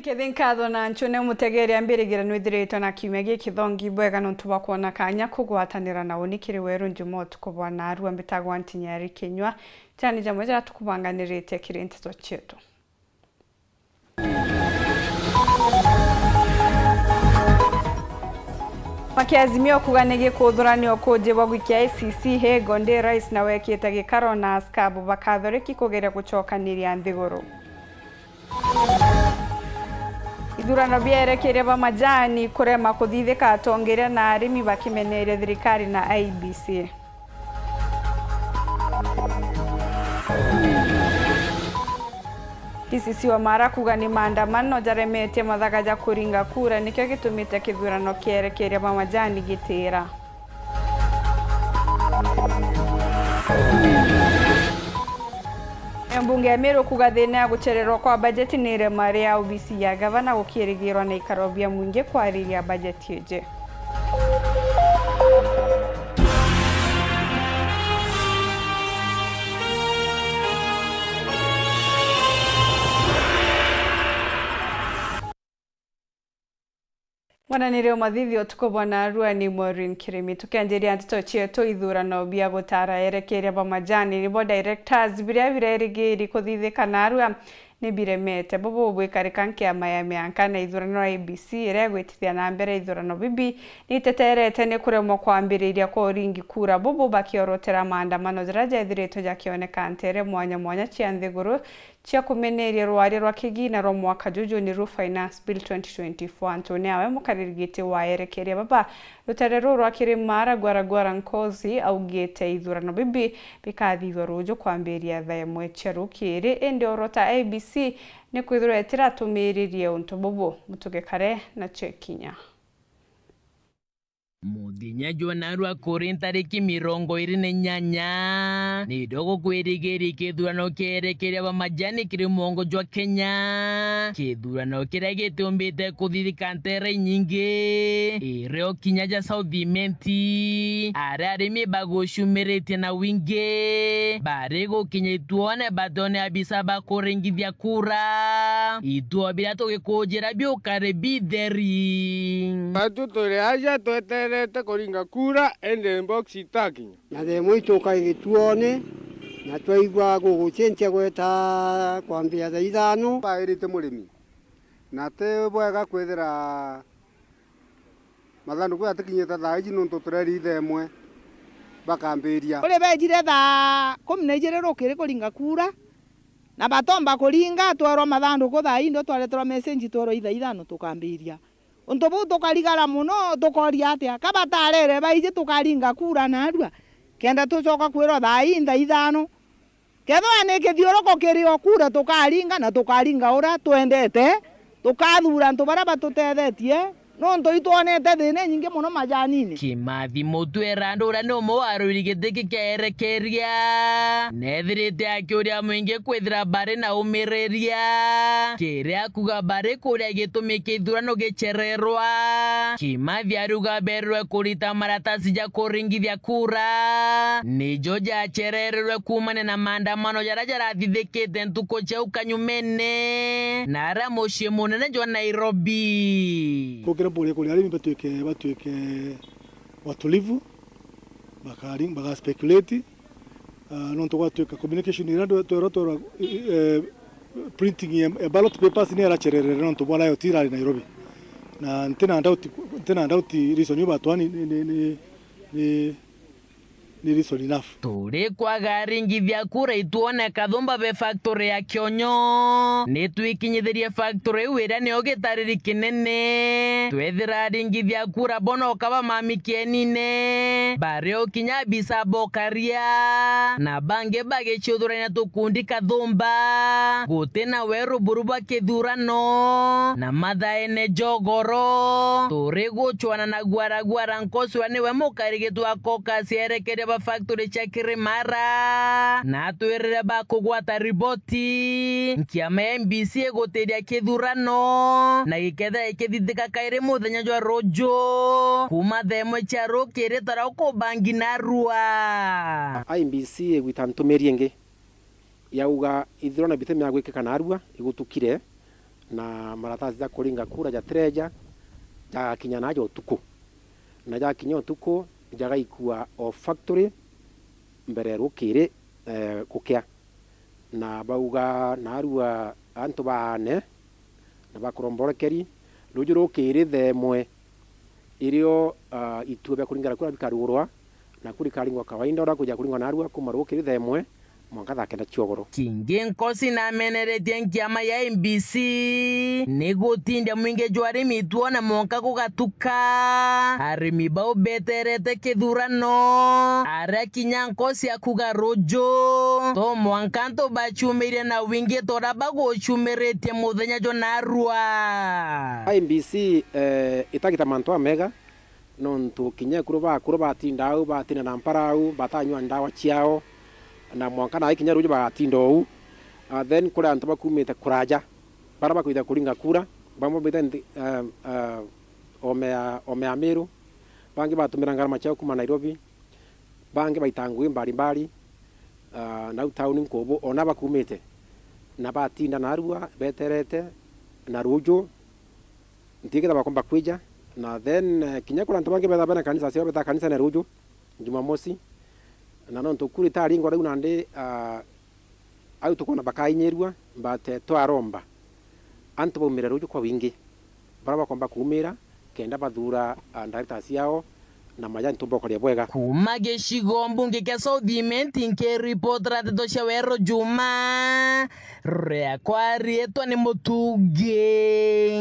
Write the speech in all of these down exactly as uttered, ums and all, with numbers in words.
Kethi nkatho na nchune mutegeri ambirigire nwithiritwe na kiumia giki thongi bwega nontu bwa kwona kanya kugwatanira na uni kiri weru njuma utuku bwa narua. Mbitagwa Ntinyari Kinyua. Jani jamwe jara tukubanganirite kiri nteto cietu. Makiazimia kuga ni gikuthurania ukuji bwa gwikia I C C higo, ndi rais na wekite gikaro na askabu bakathoriki kugeria gucokaniria nthiguru. Ithurano bierekeria ba majani kurema kuthithika, atongeria na arimi bakimeneria thirikari na I E B C. D C C wa Mara kuga ni maandamano jaremetie mathaga ja kuringa kura nikio gitumite kithurano kierekeria ba majani gitira. Mbunge ya Meru kuga thina ya gucererwa kwa bajeti ni irema ria obisi ya gavana, gukirigirwa na ikaro bia mwingi kwariria bajeti iji. Mwananire umathithio utuku bwa narua ni Maureen Kirimi. Tukianjiria nteto cietu, ithurano bia gutara erekeria ba majani nibo directors biria birerigiri kuthithika narua ni biremete. Bubu bwikarika nkiama ya mianka na ithurano ya I E B C iria igwitithia na mbere ithurano bibi niteterete ni kuremwa kwambiriria kwa uringi kura, bubu bakiorotera maandamano jaria jethiritwe jakioneka ntere mwanya mwanya cia nthiguru cia kumeneria rwaria rwa kigina rwa mwaka juju, niru Finance Bill twenty twenty-four. Antu ni awe mukariri giti wa erekeria baba rutere ruru rwa Kirimara, Gwara Gwara Nkosi, augite ithurano bibi bikathithwa ruju kwambiria thaa imwe cia rukiri, indi orota I E B C ni kwithirwa itiratumiririe untu bubu. Mutuge kare na chekinya. Muthenya jwa narua kuri ntariki mirongo iri na inyanya, ni ndogo kwirigiri kithurano kierekeria ba majani kiri mwongo jwa Kenya. Kithurano kiria gitumbite kuthithika ntere inyingi, irio kinya ja South Imenti, aria arimi bagucumiritie na wingi, bari gukinya ituone batone abisa ba kuringithia kura. Ituo biria tugikujira biukare bitheri. Batu turi aja tweterete kuringa kura, indi box itakinya. Na thaa imwe ituka igituone, na twaigua gugucenjia gweta kwambia thaa ithano. Bairite murimi, na ti bwega kwithira mathanduku jatikinyite thaa iji, nontu tureri ithaa imwe bakambiria. Kuri bejire thaa kumi na ijiri rukiri kuringa kura, na batomba kuringa, twerwa mathanduku thaa ii, ndo twareterwa message twerwa ithaa ithano tukambiria. Untu buu tukarigara mono, tukoria atia? Ka batarere baiji tukaringa kura narua, kenda tucoka kwirwa thaa ii thaa ithano? Kethirwa ni kithiuruko kiri o kura tukaringa, na tukaringa uria twendete, tukathura antu baria batutethetie, nontu itwonete thina inyingi mono majanini. Kimathi Mutwera Nduura ni umwe wa arwiri giti kia erekeria, neethirite akiuria mwingi kwithira bari na umiriria, kiria kuga bari kuria gitumi kithurano gicererwa. Kimathi ariuga berirwe kurita maratasi ja kuringithia kura, nijo jacerererwe kuumania na maandamano jaria jarathithikite ntuku cia au kanyumene na aria mucii munene jwa Nairobi. Kukira buria kuria arimi batuike, batuike watulivu, bakari-, baga speculate, ah, nontu gwatuika communication iria ndwe-, twerwa, twerwa, eh, printing ya, ya ballot papers ni iracererere nontu bwa riot irari Nairobi. Na ntina doubt, ntina doubt reason iu batwani ni, ni, ni, ni, ni reason enough. Turi kwaga aringithia kura itwone kathumba be factory ya Kionyo. Ni twikinyithirie factory iu iria niyo gitariri kinene. Twethira aringithia kura bono ukaba mami kienine. Bari o kinya abisa bokaria. Na bangi bagiciuthurania tukundi kathumba. Guti na weru buru bwa kithurano. Na mathaene jogoro. Turi gucwana na Gwara Gwara Nkoswa niwe mukarigiti wa caucus ya erekeria ba factory cia Kirimara. Na atwirire bakugwata riboti. Nkiama ya M B C igutiria kithurano. Na gikethira ikithithika kairi muthenya jwa ruju. Kuuma thaa imwe cia rukiri tara ukubangi narua. I B C igwita ntumiri ingi yauga ithurano biti mia gwikika narua igutukire, na maratasi ja kuringa kura jatireja, jagakinya naja utuku. Na jakinya utuku, jagaikua o factory mbere ya rukiri, eh, gukia. Na bauga naarua antu baane na bakuromborekeri, ruuju rukiri thaa imwe irio, ah, itua bia kuringana kura bikarugurwa, na kura ikaringwa kawaida uria kwija kuringwa naarua kuuma rukiri thaa imwe mwanka thaa kenda cia ugoro. Kingi Nkosi nameneretie nkiama ya I E B C ni gutinda mwingi jwa arimi twona mwanka gugatuka. Arimi bau beterete kithurano, aria kinya Nkosi akuga ruju, to mwanka antu bacumirie na wingi toria bagucumiritie muthenya jwa naarua. I E B C, eh, itagita mantu amega, nontu kinya ekuru ba akuru batinda au, batinda na mpara au, batanyua ndawa ciao, na mwanka na ikinya ruju bagatinda ou. Ah, then kuri antu bakumite kuraja, bara bakwija kuringa kura, bamwe baumite nthi, eh, eh, ome ya, ome ya Meru, bangi batumira ngarama ciao kuma Nairobi, bangi baita ngui mbari mbari, ah, nau tauni nkubu, ona bakumite, na batinda narua beterete, na ruju ntikitha bakomba kwija, na then, eh, kinya kuri antu bangi betha bena kanisa ciao, beta kanisene ruju, Jumamosi, na nontu kura itaringwa riu nandi, ah, au tukwona bakainyirua, but, eh, twaromba antu baumire ruju kwa wingi, bara bakomba kuumira, kenda bathura, ah, directors ciao na majani tumbokoria bwega. Kuuma gicigo mbunge kia South Imenti, nkiripotera ndeto cia Weru Juma, riakwa riitwa ni Mutungi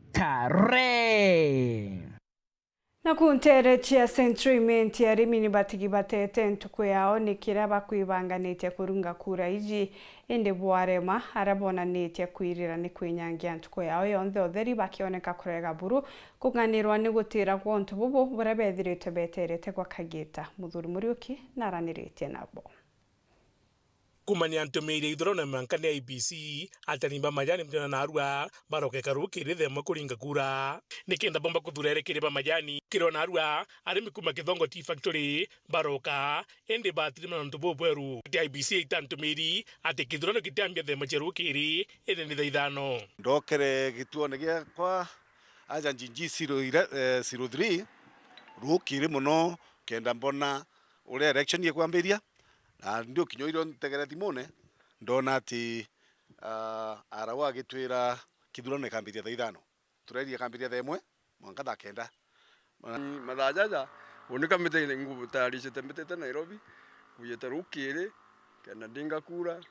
Nkare. Naku nteere cia Central Imenti, arimi ni batigi batete ntuku yao ni kiria bakwibanganitie kurunga kura iji, indi bwarema, aria bonanitie kwirira ni kwinyangia ntuku yao yonthe utheri bakioneka kurega buru kung'anirwa ni gutira gwa untu bubu buria bethiritwe beterete gwa kagiita. Muthuri Muriuki naraniritie nabo. Kumania ntumiiri ya ithurano na mwanka ni I E B C, atari ba majani mthenya na narua barokeka rukiri thaa imwe kuringa kura. Nikenda bomba kuthura erekeri ba majani, kiri o narua, arimi kuma Kithongo Tea Factory baroka, indi batirima nontu bubweru. Ti I E B C ita ntumiiri ati kithurano kitiambia thaa imwe cia rukiri, indi ni thaa ithano. Ndokere gituone giakwa aja Njinji zero ele-, eh, zero three, rukiri mono, kenda mbona uria election ikwambiria. Na ndi ukinya irio ntegere thimune, ndona ati, ah, arau agitwira kithurano ikambiria thaa ithano. Turairie ikambiria thaa imwe mwanka thaa kenda. Mathaa jaja, uni kamite ngutayaricite mbitite Nairobi, kujite rukiri, kenda ndinga kura,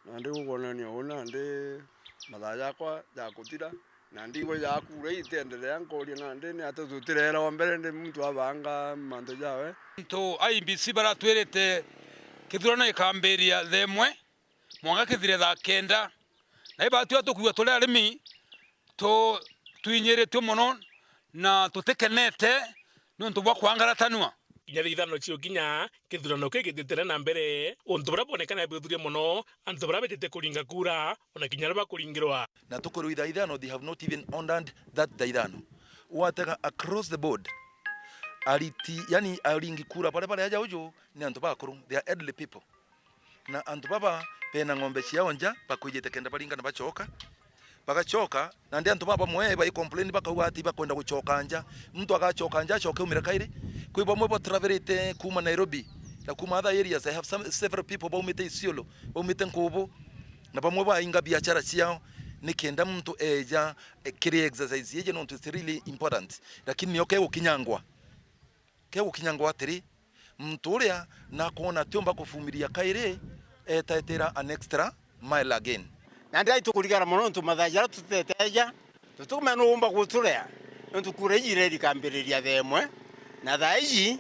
nandi gukwonania uu nandi mathaa jakwa jakuthira. Na ndigwa ya kura itiendelea, nkoria nandi ni ata tutirera wa mbere ndi muntu abanga mantu jawe. Antu a I E B C baratwirite kithurano gikambiria thaa imwe, mwanka kithire thaa kenda. Na ibatua tukwigua turi arimi tu-, twinyiritue mono na tutikenete niuntu bwa kwangaratanua. Kinya thaa ithano cia ukinya, kithurano kigititene na mbere, untu buria bwonekana bwithurie mono, antu baria betite kuringa kura, ona kinya aria bakuringirwa. Na tukwirwa ithaa ithano, they have not even honored that thaa ithano. Watega across the board, ariti, yani aringi kura baria bari aja uju ni antu bakuru, they are elderly people. Na antu baba bena ng'ombe ciao nja, bakwijite kenda baringa na bacoka. Bagacoka, nandi antu baba bamwe bai complain bakauga ati bakwenda gucoka nja. Muntu agacoka nja, acoke aumire kairi. Kwi bamwe ba travelite kuma Nairobi, na kuma other areas. I have some, several people baumite Isiolo, baumite Nkubu, na bamwe bainga biashara ciao, nikenda muntu eja, eh, kiri exercise yeje, nontu it's really important. Lakini nio kegukinyangwa. Kegukinyangwa atiri, muntu uria nakwona atiumba kuvumiria kairi, etetera an extra mile again. Nandi ai tukurigara mono nontu mathaa jaria tuteteja, tutikumenya nu umba guturea, nontu kura iji ireri ikambiriria thaa imwe, na thaa iji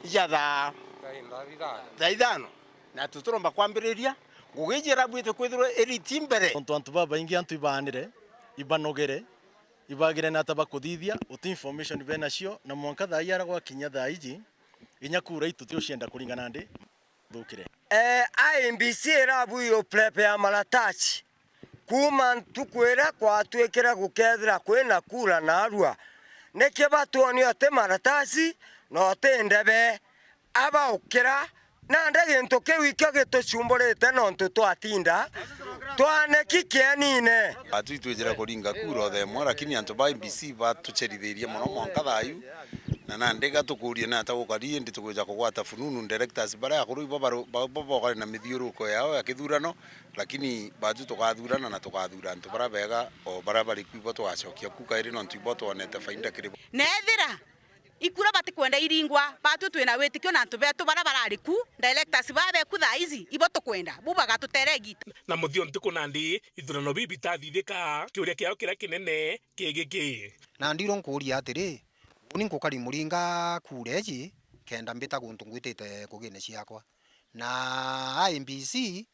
ija thaa, thaa ithano, na tutiromba kwambiriria. Ngugi iji irabwite kwithirwa iriti mbere. Nontu antu babaingi antu ibaanire, ibanogere, ibagire na ata bakuthithia, uti information benacio, na mwanka thaa ii ara gwakinya thaa iji, inya kura itu tutiucienda kuringana ndi thukire. Eh, I E B C irabu yo prep ya marataci. Kuma ntuku iria kwatuikire gukethira kwina kura narua, niki batwonie ati marataci na uti ndebe? Abaukira Nandi gintu kiu ikio gitucumburite nontu twatinda twaneki kienine. Atwi twijire kuringa kura o thaa imwe, lakini antu ba I E B C batucerithirie mono mwanka thaa iu, na nandi gatukurie ni ata gukari, indi tukwija kugwata fununu directors baria akuru ibo baru-, ba-, bo bokari na mithiuruko yao ya kithurano, lakini batu tukathurana na tukathura antu baria bega, o baria bari ku ibo tugacokia ku kairi, nontu ibo twonete faida kiri bo. Neethira ikura batikwenda iringwa, batwi twina witikio na antu betu baria barari ku, directors baa beku thaa ici, ibo tukwenda, bu bagatuteera igita. Na muthio ntuku nandi ithurano biu bitathithika, kiuria kiao kiria kinene ki giki. Na ndirwo nkuuria atiri, uni nkukari muringa kura iji kenda mbita guntu ngwitite ngugine ciakwa? Na I E B C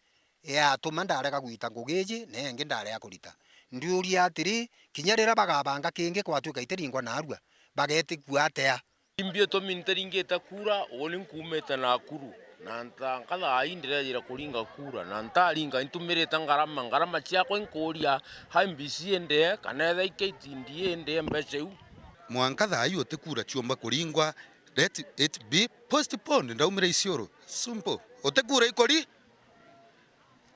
yatuma ndarega gwita ngugi iji, na ingi ndarega kurita. Ndiuria atiri, kinya riria bagabanga kingi kwatuika itiringwa narua, bagetigua atia? Imbi itumi ntiringite kura, uni nkuumite Nakuru, na ntanka thaa ii ndirejire kuringa kura, na ntaringa intumirite ngarama, ngarama ciakwa inkuuria I E B C indee, kana etha i K T D A indee mbeca iu. Mwanka thaa ii uti kura ciumba kuringwa, let it be postponed, ndaumire Isiolo. Simple. Uti kura ikori?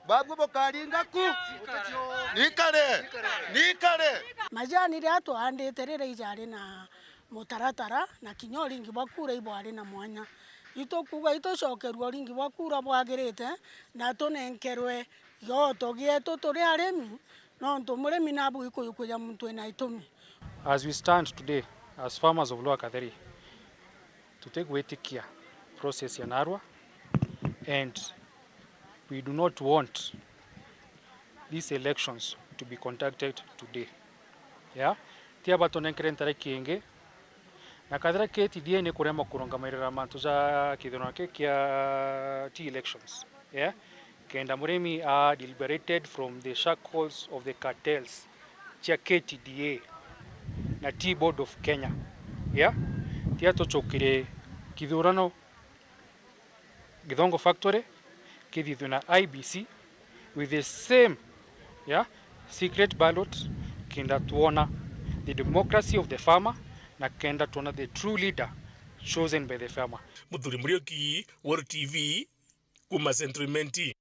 Babu bukaringa ku. Nikare. Nikare. Majani riria twaandite riria ijari na mutaratara, na kinya uringi bwa kura ibwari na mwanya. Itukuuga itucokerua uringi bwa kura bwagirite, na tunenkerwe gioto gietu turi arimi, nontu murimi nabu ikuyu kuja muntu wina itumi. As we stand today, as farmers of Lower Katheri, tutigwitikia process ya narua, and we do not want these elections to be conducted today. Yeah? Ti aba tunenkere ntariki ingi, na kathira K T D A ni kurema kurungamairira mantu ja kithurano ki kia tea elections. Yeah? Kenda murimi a liberated from the shackles of the cartels cia K T D A na Tea Board of Kenya. Yeah? Tia tucukire kithurano Githongo Factory kithithwe na I E B C with the same, yeah, secret ballot, kenda tuona the democracy of the farmer na kenda tuona the true leader chosen by the farmer. Muthuri Muriuki, World T V, kuma Central Imenti.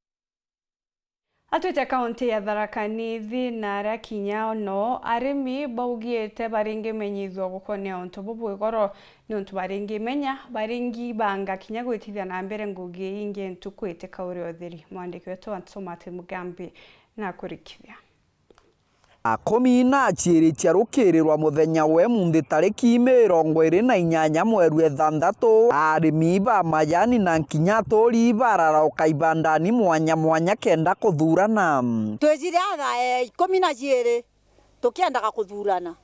Atwite kaunti ya Tharaka Nithi na aria kinya o noo arimi baugiite baringimenyithua gukonia untu bubu igoro, niuntu baringimenya, baringibanga kinya gwitithia na mbere ngugi ingi ntuku itikaure utheri. Mwandiki wetu Anto Martin Mugambi nakurikithia. Akumi na ciiri cia rukiri rwa muthenya wa imunthi tariki mirongo iri na inyanya mweri wa ithanthatu, arimi ba majani na nkinya aturi bararauka ibandani mwanya mwanya kenda kuthurana. Twijire thaa ikumi na ciiri tukiendaga kuthurana.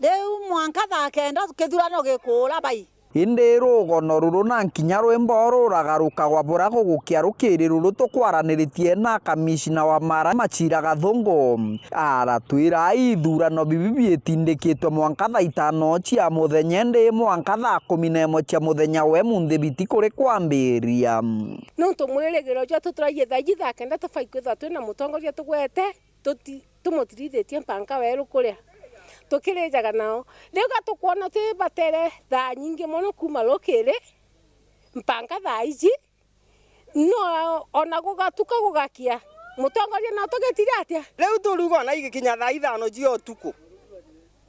Riu mwanka thaa kenda kithurano gikuura bai. Indi rugono ruru na nkinya rwimbo ruragarukagwa bura gugukia rukiri ruru tukwaraniritie na kamishina wa Mara Machira Gathungu. Aratwira ithurano bibi biitindikitwe mwanka thaa itano cia muthenya, indi mwanka thaa kumi na imwe cia muthenya wa imunthi biti kuri kwambiria. Nontu mwirigiro jwetu turagie thaa iji thaa kenda tubai kwithirwa twina mutongoria tugwete, tuti-, tumutirithitie mpanka weru kuria tukirijaga nao. Riu ga tukwona twi batere thaa nyingi mono kuuma rukiri mpanka thaa iji, no ona gugatuka gugakia, mutongoria no tugitire atia? Riu turiuga ona igikinya thaa ithano cia utuku,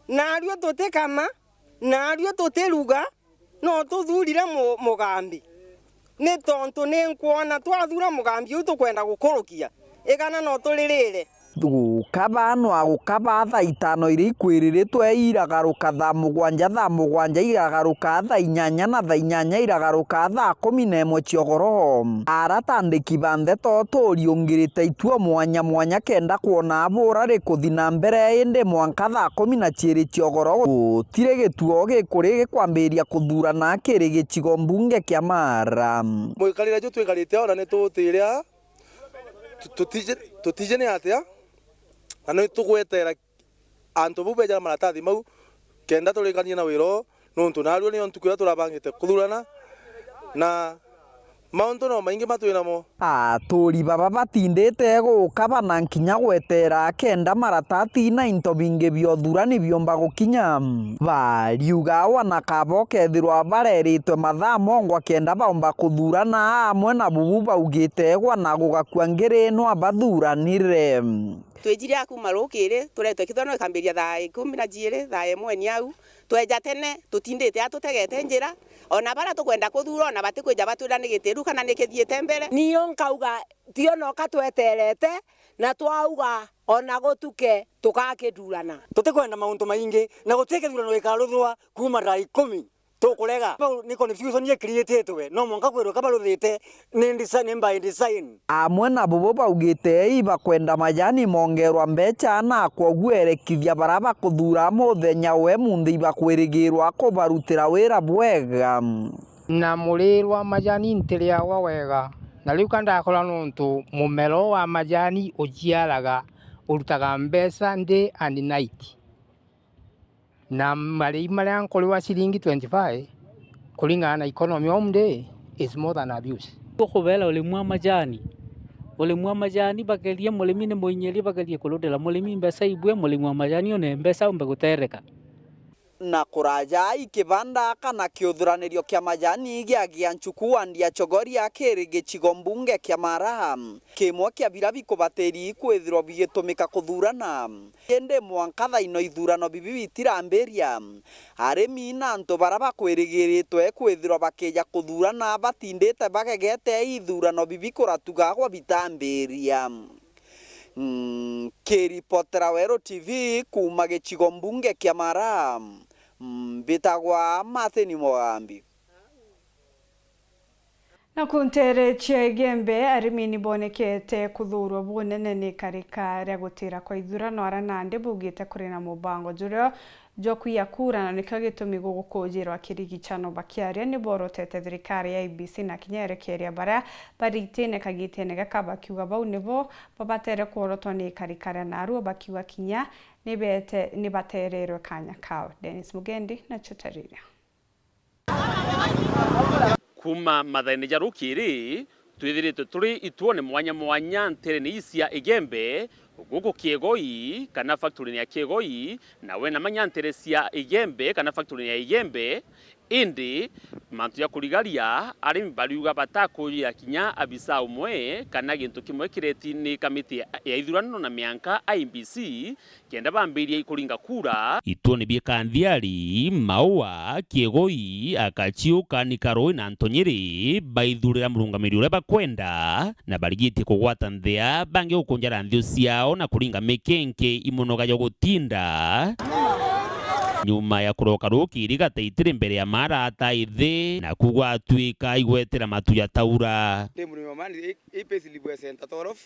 narua tutikama, narua tutiruga, no tuthurire mu-, mugambi. Ni tontu ni nkwona twathura mugambi uu tukwenda gukurukia, igana no turirire. Gukaba no agukaba thaa itano iria ikwiriritwe iragaruka thaa mugwanja, thaa mugwanja iragaruka thaa inyanya, na thaa inyanya iragaruka thaa kumi na imwe cia ugoro. Aratandiki ba ndeto turiungirite ituo mwanya mwanya kenda kwona abura rikuthi na mbere, indi mwanka thaa kumi na ciiri cia ugoro gutiri gituo gikuri gikwambiria kuthurana kiri gicigo mbunge kia Mara. Mwikarire ju twikarite ona ni tutire a, tu-, tutije, tutije ni atia, na ni tugwetera antu bau beja na maratathi mau, kenda turikanie na wira uu, nontu narua niyo ntuku iria turabangite kuthurana, na Mauntu no maingi matwi namo. Aturi baba batindite guka bana nkinya gweteera kenda maratati na into bingi bia uthurani biumba gukinya. Bariuga wana kaba ukethirwa bareritwe mathaa mongwa kenda baumba kuthurana amwe na bubu baugite gwa na gugakua ngiri no abathuranire. Twijire a kuma rukiri, turetwe kithurano gikambiria thaa ikumi na jiiri, thaa imwe ni au. Tweja tene, tutindite a tutegete njira, ona baria tukwenda kuthura ona batikwija batwira ni gitiru kana ni kithiite mbere. Nio nkauga, tio noka tweterete, na twauga ona gutuke tukakithurana. Tutikwenda mauntu maingi, na guti kithurano gikaruthwa kuma thaa ikumi. Tukurega. Bau ni confusion ikiriititwe, no mwanka kwirwe ka baruthite ni design, ni by design. Amwe na bubu baugite ibakwenda majani mongerwa mbecha na kwoguo erekithia bara bakuthuura muthenya we munthi ibakwirigirwa kubarutira wira bwega. Na murirwa majani ntiriagwa wega, na riu ka ndakora nontu mumero wa majani ujiaraga urutaga mbecha day and night. Na marii maria nkuriwa ciringi twenty-five kuringana na economy of the day is more than abuse. Ukubera urimi wa majani, urimi wa majani bakeria murimi ni muinyirie, bakerie kurutira murimi mbeca ibue, murimi wa majani one mbeca umbe gutereka. Na kuraja i kibanda kana kiuthuranirio kia majani gia Gianchuku wandi ya Chogoria kiri gicigo mbunge kia Maraha, kimwe kia biria bikubatiri kwithirwa bigitumika kuthurana. Indi mwanka thaino ithurano bibi bitirambiria, arimi na antu bara bakwirigiritwe kwithirwa bakija kuthurana batindite bagegete ithurano bibi kuratugagwa bitambiria. Nkiripotera Weru T V kuuma gicigo mbunge kia Mara, mbitagwa Martin Mogambi. Na ku nteere cia Igembe, arimi ni bonekete kuthuurwa bunene ni ikarika ria gutira kwa ithurano, ara nandi baugite kuri na mubango jurio jwa kwiya kura, na nikio gitumi gugukujirwa kirigicano. Bakiaria ni borotete thirikari ya I E B C na kinya erekeria baria baritine kagitene gaka, bakiuga bau nibo babatere kworotwa ni ikarika ria narua, bakiuga kinya ni bete-, ni batererwe kanya kao. Dennis Mugendi na Chutariria. Kuuma mathaine ja rukiri, twithiritwe turi ituone mwanya mwanya ntereene ii cia Igembe, guku Kiegoi, kana factory-ini ya Kiegoi, na wena manya ntere cia Igembe, kana factory-ini ya Igembe. Indi mantu ja kurigaria, arimi bariuga batakuuria kinya abisa umwe, kana gintu kimwe kireti ni kamiti ya ithurano na mianka I E B C, kenda bambiria ikuringa kura. Ituone bie Kanthiari, Maua, Kiegoi, Akaciu, Kani, Karui na Ntonyiri baithurira murungamiri uria bakwenda, na barigitie kugwata nthia, bangi gukunjara nthiu ciao na kuringa mikenke i munoga jwa gutinda. Nyuma ya kuroka rukiri gataitiri mbere ya mara ataithi, na kugwatwika igwetera matu jataura. Ndi murimi wa mani, i, i payslip ya center twelve,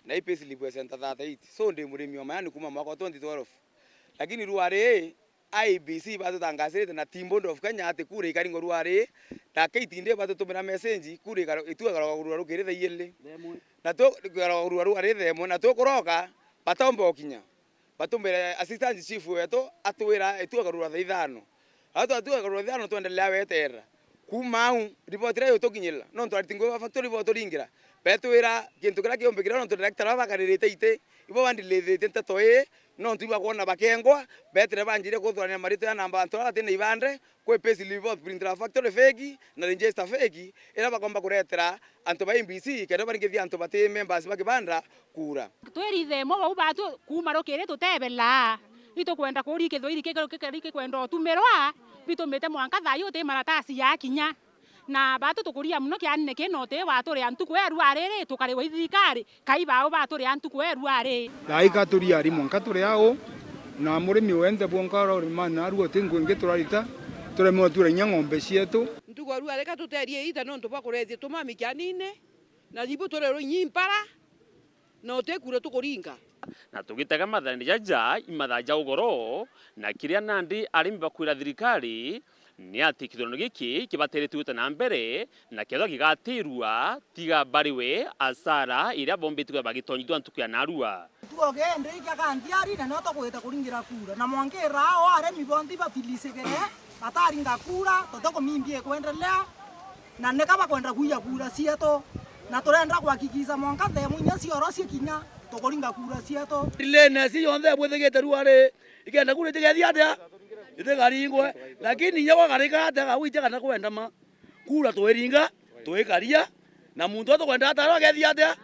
na i payslip ya center thirty-eight. So, ndi murimi wa majani kuuma mwaka wa twenty twelve. Lakini ruari, I E B C batutangacirite na Team Board of Kenya ati kura ikaringwa ruari, na K T D batutumira message, kura ikaro-, itu ikarogwa rukiri thaa igiri. Na tu-, ikarogwa ruari thaa imwe, na tukuroka, bataumba gukinya. Batumire assistant chief wetu atwira itu ikarugwa thaa ithano. Atu atu ikarugwa thaa ithano twendelea weterera. Kuuma au, riboti iria igutukinyirira, nontu ariti ngugi ba factory ibo baturingira, betwira gintu kiria kiumbikire, nontu director baba bakaririte iti, ibo bandilithitie nteto ii, nontu ibakwona bakengwa, betire banjirie kuthurania maritwa ja namba antu baria bati na ibande, kwi payslip ibo printira factory fake na register fake, iria bakomba kuretera antu ba I E B C, kenda baringithia antu bati members ba kibanda kura. Twiri ithe imwe bau batu kuuma rukiri tutebela. Itukwenda kuria kithwiri kikari kikwenda utumirwa, bitumite mwanka thaa ii uti maratasi yakinya. Na batu tukuria muno kianine kii na uti waturia ntuku ya ruari ri, tukarigwa i thirikari, kai bau baturia ntuku ya ruari ri. Thaa ii ka turia ari mwanka turi au, na murimi wenthe bwonka uria uri mani narua uti ngu ingi turarita, turemewe twira inya ng'ombe cietu. Ntuku ya ruari ka tuterie ita nontu bwa kurethia tumami kianine, na ibu turirwa inya impara. Na uti kura tukuringa. Na tugitega mathaine jaja i mathaa ja ugoro, na kiria nandi arimi bakwira thirikari ni ati kithurano giki kibateretwe gwita na mbere, na kethwa gigatirua, tiga bariwe asara iria bombite kwithirwa bagitonyithua ntuku ya narua. Tugo gende ikia Kanthiari, na nio tugwita kuringira kura, na mwanka iraa o arimi bonthe ibafilisigire, bataringa kura, tutikumimbia ikwendelea. Na nika bakwenda kuiya kura cietu, na turenda kuhakikisha mwanka nthemu inya cioro cikinya, tukuringa kura cietu. Lane ici yonthe ibwithigite ruari, ikenda kura itigethia atia? Itikaringwe. Lakini inya gwakarika atia, gagwija kana kwenda ma, kura twiringa, twikaria, na muntu uria tukwenda atarwa agethia atia?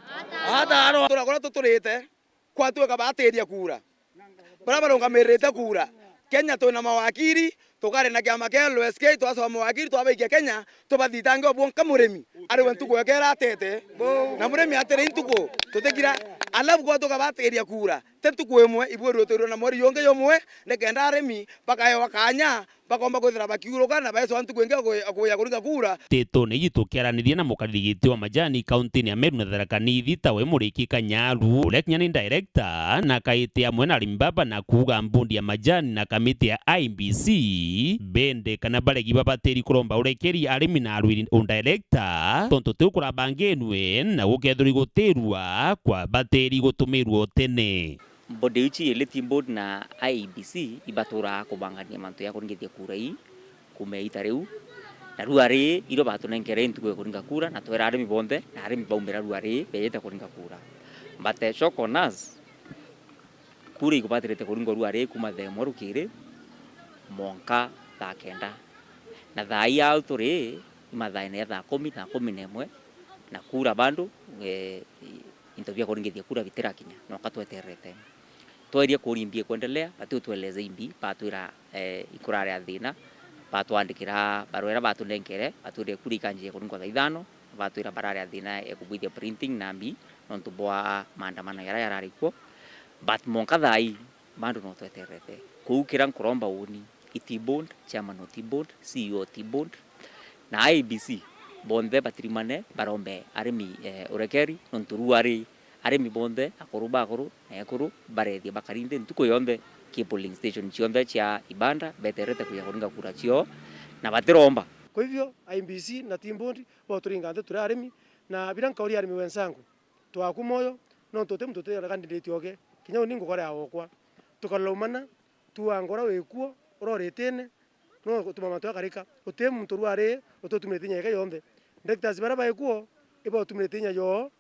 Atarwa. Tura kuria tuturite. Kwatuika baatiria kura, baria barungamirite kura. Kenya twina mawakiri, tukari na kiama kia L S K, twacoa mawakiri, twabaikia Kenya, tubathitange o bwonka murimi, ari we ntuku yake iratete. Na murimi atiri ntuku, tutikira. Alafu kwatuika baatiria kura, ti ntuku imwe, ibwirirwe twirwe na mweri jungi jumwe, nikenda arimi bakaewa kanya, bakomba kwithira bakiuruka na baecoa ntuku ingi ya ku-, ya kuja kuringa kura. Titone iji tukiaraniria na mukariri giti wa majani kauntini ya Meru na Tharaka Nithi, tawe Muriki Kanyaru, uria kinya ni director, na kaiti amwe na arimi baba na kuuga mbundi ya majani na kamiti ya I E B C bende kana baregi babatiri kuromba urekeri arimi na arwiri u director, tontu tiu kurabanginwe na gukethirwa igutirwa kwa batiri gutumirwa utene. Body iu ciiri Team Board na I E B C ibaturaa kubangania mantu ya kuringithia kura ii kuuma iita riu. Na ruari irio batunenkere ntuku ya kuringa kura, na twera arimi bonthe, na arimi baumira ruari beejite kuringa kura. But, eh, shock on us, kura ikubatirite kuringwa ruari kuuma thaa imwe rukiri mwanka thaa kenda. Na thaa ii au turi, ni mathaene ya thaa kumi, thaa kumi na imwe, na kura bado, eh, into bia kuringithia kura bitirakinya, noka twetererete. Tweria kuri imbi ikwendelea, bati utueleze imbi, batwira, eh, ikurari a thina, batwandikira barua iria batunenkere, batwire kura ikanjia kuringwa thaa ithano, batwira barari a thina ya kubwithia printing na mbi, nontu bwa maandamano yaria yarari kuo. But mwanka thaa ii, bado no twetererete. Kuu kiria nkuromba uuni, i Team Board, chairman o Team Board, C E O o Team Board, na I E B C, bonthe batirimane barombe arimi, eh, urekeri, nontu ruari arimi bonthe, akuru bakuru na ekuru, barethia bakarinde ntuku yonthe ki polling station cionthe cia Ibanda, beterete kuja kuringa kura cio, na batiromba. Kwa hivyo, I E B C na Team Board, bo turinga nthi turi arimi, na biria nkauria arimi wenzangu, twaku moyo, nontu uti muntu uti na candidate oge, kinya uni ngukora ya okwa. Tukalaumana, tuanga uria wikuo, uria uritine, no gutuma mantu jakarika. Uti muntu ruari ututumirite inya ike yonthe. Directors baria baikuo, ibautumirite inya yoo,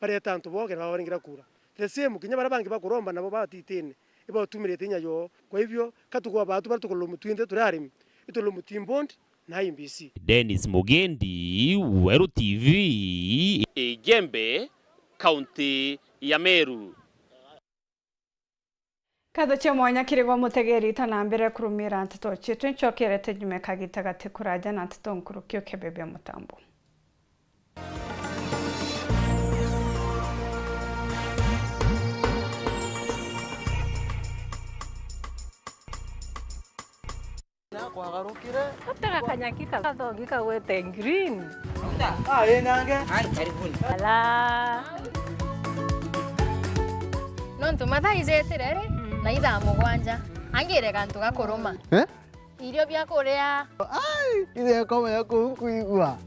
bareta antu boo kenda babaringira kura. The same, kinya baria bangi bakuromba nabo batitine, ibautumirite inya yoo. Kwa hivyo, ka tukwaa baatu baria tukulaumu twinthe turi arimi, itulaumu Team Board, na I E B C. Dennis Mugendi, Weru T V. Igembe, kaunti ya Meru. Nkatho cia mwanya kiri gwe mutegeri, ta na mbere kurumira nteto cietu, ncokere tunyume kagita gati kuraja na nteto nkuruki ukebebia mutambo. Nakwagarukire. Utega kanyaki ka gathongi kagwete green. Ah, ĩ nange. Ai, karibuni. Ala. Nontu mathaa ijetire ri, na ithaa mugwanja. Angire gantu ga kuruma. Eh? Irio bia kuria. Ai, ithe akoma ya kuu nkuigua.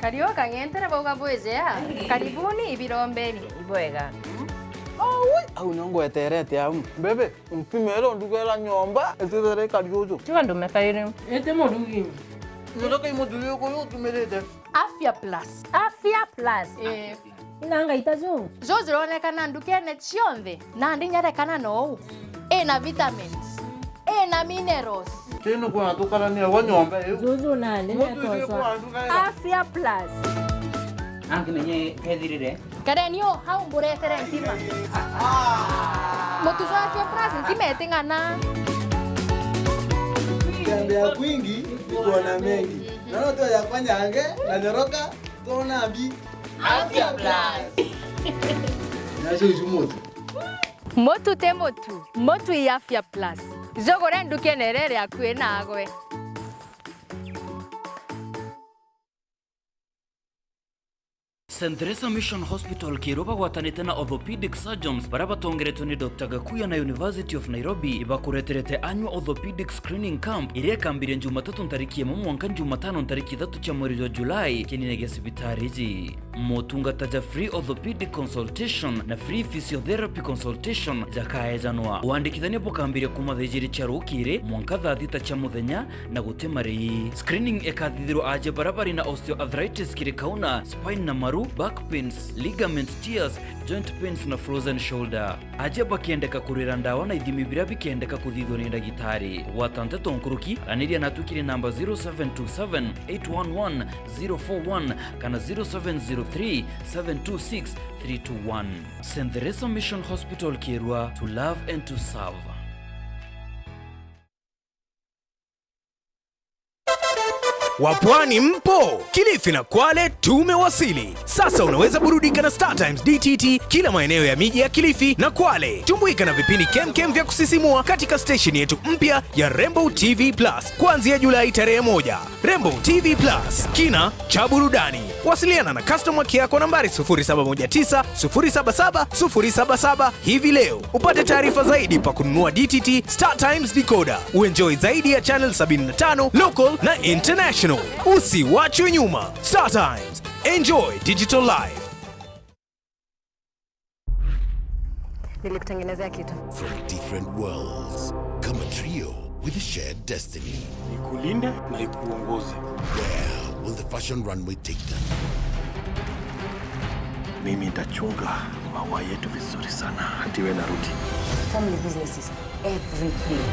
Kariu kang'entere bauga bwijea. Karibuni ibirombeni. Ibwega. Aui, au nio ngweterete au. Bebe, mpimere undugera nyomba, itithire ikari uju. Tiga ndume kairi. Iti murugi. Nyondo kai muthuri uyu utumirite. Afya Plus. Afya Plus. Eh. Ina ngaita ju. Ju jironekana ndukene cionthe, na ndinyerekana nou. Ina vitamins. Ina minerals. Tino kwa tukarania wa nyomba iu. Juju nani. Muthuri uyu netoswa. Kwa nduga. Afya Plus. Angimenye kethirire. Kareni o, hau mburetere ntima. Mutu jwa Afya Plus, ntima iting'ana. Kutembea kwingi ni kuona mengi. Naona tu ya kwanyange na nyoroka, tuona mbi. Afya Plus. Nacio icu mutu. Mutu ti mutu, mutu i Afya Plus. Jugure ndukene iria iri akui nagwe. Saint Teresa Mission Hospital Kiirwa bagwatanite na orthopedic surgeons baria batongeretwe ni Doctor Gakuya na University of Nairobi ibakureterete annual orthopedic screening camp iria ikambiria Jumatatu ntariki imwe mwanka Jumatano ntariki ithatu cia mweri jwa Julai kinine gia cibitari iji. Motungata ja free orthopedic consultation na free physiotherapy consultation jakaejanwa. Wandikithania bukambiria kuuma thaa ijiri cia rukiri mwanka thaa thita cia muthenya na guti marii. Screening ikathithirwa aajia baria bari na osteoarthritis kiri kauna, spine na maru, back pains, ligament tears, joint pains na frozen shoulder. Aajia bakiendeka kurira ndawa na ithimi biria bikiendeka kuthithua ni ndagitari. Kugwata nteto nkuruki, araniria natu kiri namba zero seven two seven eight one one zero four one kana zero seven zero three seven two six three two one. Saint Teresa Mission Hospital Kiirwa, to love and to serve. Wapwani mpo? Kilifi na Kwale tumewasili. Sasa unaweza burudika na Star Times D T T kila maeneo ya miji ya Kilifi na Kwale. Tumbuika na vipindi kemkem vya kusisimua katika station yetu mpya ya Rainbow T V Plus kuanzia Julai tarehe moja. Rainbow T V Plus, kina cha burudani. Wasiliana na customer care kwa nambari sufuri saba moja tisa sufuri saba saba sufuri saba saba hivi leo. Upate taarifa zaidi pa kununua D T T Star Times decoder. Uenjoy zaidi ya channel sabini na tano, local na international. Usiwachwe nyuma. Star Times. Enjoy digital life. Nilikutengenezea kitu. From different worlds, come a trio with a shared destiny. Ikulinde na ikuongoze. Where will the fashion runway take them? Mimi nitachunga maua yetu vizuri sana, hadi we narudi. Family business is everything.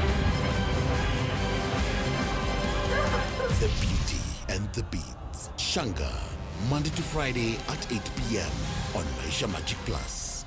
The Beauty and the Beast. Shanga, Monday to Friday at eight p.m. on Maisha Magic Plus.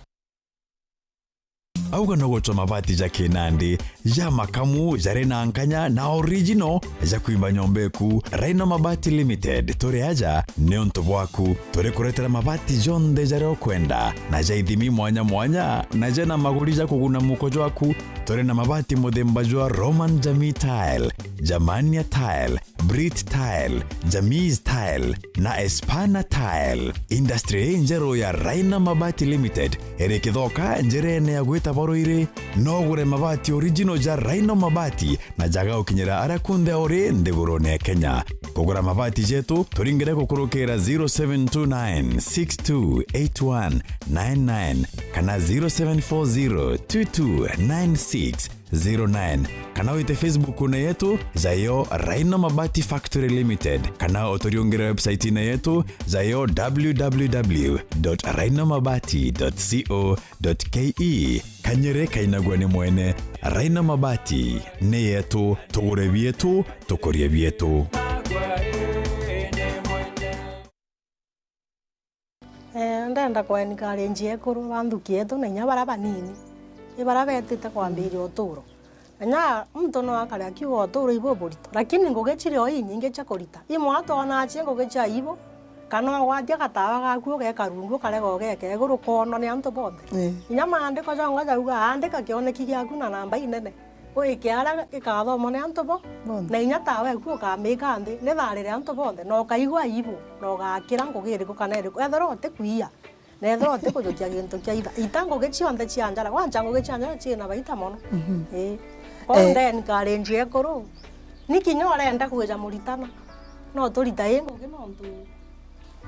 Auga no gucwa mabati ja kinandi, ja makamu, jari na nkanya na original, ja kwimba nyomba eku. Rhino Mabati Limited, turi aja niuntu bwaku. Turi kuretera mabati jonthe jaria ukwenda, na ja ithimi mwanya mwanya, na jena maguri ja kuguna muko jwaku. Turi na mabati muthemba jwa Roman Jamii Tile, Germania Tile, Brit Tile, Jamis Tile na Espana Tile. Industry injeru ya Rhino Mabati Limited iri Kithoka, njirene ya gwita Baruiri. No ugure mabati original ja Rhino Mabati na jaga ukinyira aria kunthe uri nthigurune ya Kenya. Kugura mabati jetu, turingire gukurukira zero seven two nine six two eight one nine nine kana zero seven four zero two two nine six zero nine, kana wite Facebook-une yetu, jayo Rhino Mabati Factory Limited, kana uturiungire website-ine yetu, jayo w w w dot rhino mabati dot co dot k e. Kanyere kainagua ni mwene. Rhino Mabati ni yetu, tugure bietu, tukurie bietu. Eh, ndenda kwa encourage ekuru ba nthuki yetu na inya baria banini, i baria betite kwambiria uturo. Na inya muntu no akare akiuga uturo ibu burito, lakini ngugi ciri o inyingi cia kurita. Imwe twonaa cie ngugi cia aibu, kana ugwatia gatawa gaku ugeka rungu ukarega ugeka iguru kwonwa ni antu bonthe. Eh. Inya maandiko jongwa jauga, andika kioneki giaku na namba inene. Wike aria gikathomwa ni antu bo, bonthe. Na inya tawe ku ukamika nthi, ni tharire antu bonthe, na ukaigua aibu, na ugakira ngugi iriku kana iriku, ethirwa utikwiya, na ethirwa utikujukia gintu kia itha. Ita ngugi cionthe cia njara, kwanza ngugi cia njara ciina baita mono. Mhm. Ii. Kwa eh, ndeni karenji ekuru, ni kinya urenda kwija muritana, no turita i ngugi nontu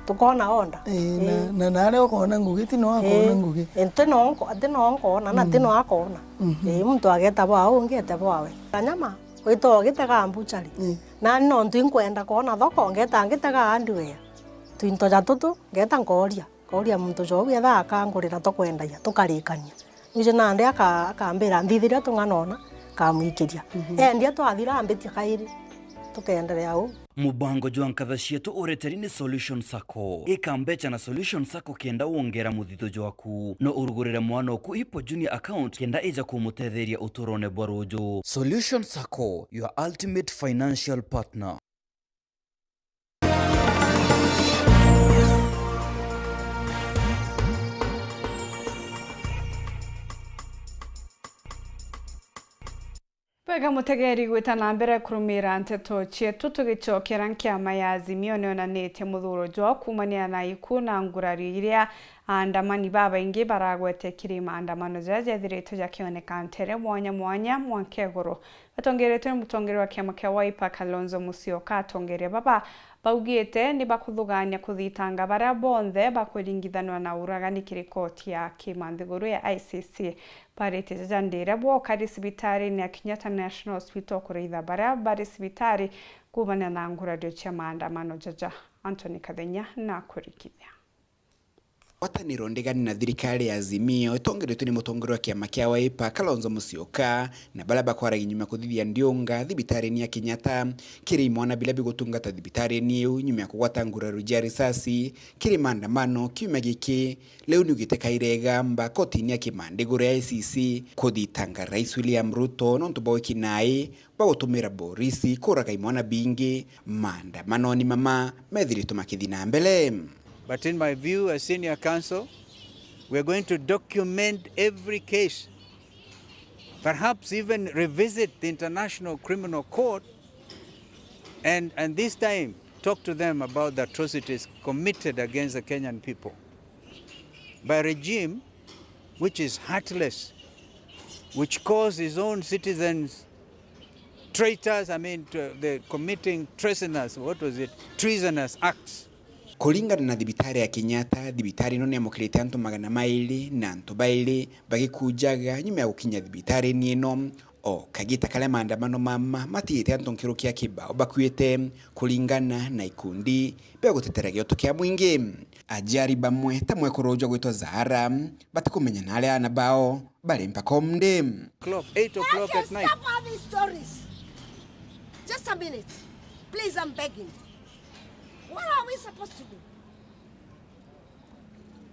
tukona order. Ii, na, ii, na naria ukona ngugi, ti no akona, ii, ngugi. Ii, ti no nko-, ti no nkona, na ti no akona. Mhm. Ii, muntu ageta bwa ungi ete bwawe. Kanyama, wita ugitega mbuchari. Ii. Nani nontu inkwenda kwona thoko, ngeta ngitega hardware. Twinto ja tutu, ngeta nkoria. Nkauria muntu jou etha akangurira tukwendagia, tukarikania. Wije nandi aka-, akambira nthithiria tung'ana ona, nkamwikiria. Mhm. Endia twathira ambitia kairi, tukeenderea uu. Mubango jwa nkatha cietu ureteri ni Solution Sacco. Ika mbecha na Solution Sacco kenda wongera muthitho jwaku. No urugurire mwana oku Hippo Junior account kenda ija kumutetheria uturone bwa ruju. Solution Sacco, your ultimate financial partner. Bwega mutegeri gwita na mbere kurumira nteto cietu, tugicokera nkiama ya Azimio nionanitie muthuro jwao kuumania na iku na ngurario iria aandamani babaingi baragwete kiri maandamano jaria jethiritwe jakioneka ntere mwanya mwanya mwanka iguru. Batongeretwe ni mutongeria wa kiama kia Wiper, Kalonzo Musyoka, atongeria baba baugite ni bakuthugania kuthitanga baria bonthe bakuringithanwa na uragani kiri koti ya kimanthiguru ya I C C. Baritie jaja ndiria bwoka ri cibitarine ya Kenyatta National Hospital kuritha baria bari cibitari kuumania na ngurario cia maandamano jaja. Anthony Kathenya na kurikithia. Ngwataniro ndigani na thirikari ya Azimio itongeretwe ni mutongeria wa kiama kia Wiper, Kalonzo Musyoka, na baria bakwaragia nyuma kuthithia ndiunga thibitarine ya Kenyatta kiri imwana biria bigutungata thibitarine iu nyuma ya kugwata ngurario cia risasi kiri maandamano kiumia giki. Riu niugite kairega mba kotini ya kimanthiguru ya I C C kuthitanga Rais William Ruto nontu bwa wiki nai bwa gutumira borisi kuraga imwana bingi maandamanoni mama methiritwe makithi na mbere. But in my view, as senior counsel, we are going to document every case, perhaps even revisit the International Criminal Court and, and this time talk to them about the atrocities committed against the Kenyan people by a regime which is heartless, which calls his own citizens traitors, I mean, to the committing treasonous, what was it? Treasonous acts. Kuringana na thibitari ya Kenyatta, thibitari ino niamukirite antu magana mairi na antu bairi bagikujaga nyuma ya gukinya thibitarine ino. O kagita karia maandamano mama matigite antu nkiruki ya kibao bakuite, kuringana na ikundi bia gutetera gioto kia mwingi. Ajari bamwe ta mwekuru ujwa gwitwa Zahara batikumenya na aria aana bao bari mpaka umnde. O'clock, eight o'clock at night. Stop all these stories. Just a minute. Please, I'm begging. What are we supposed to do?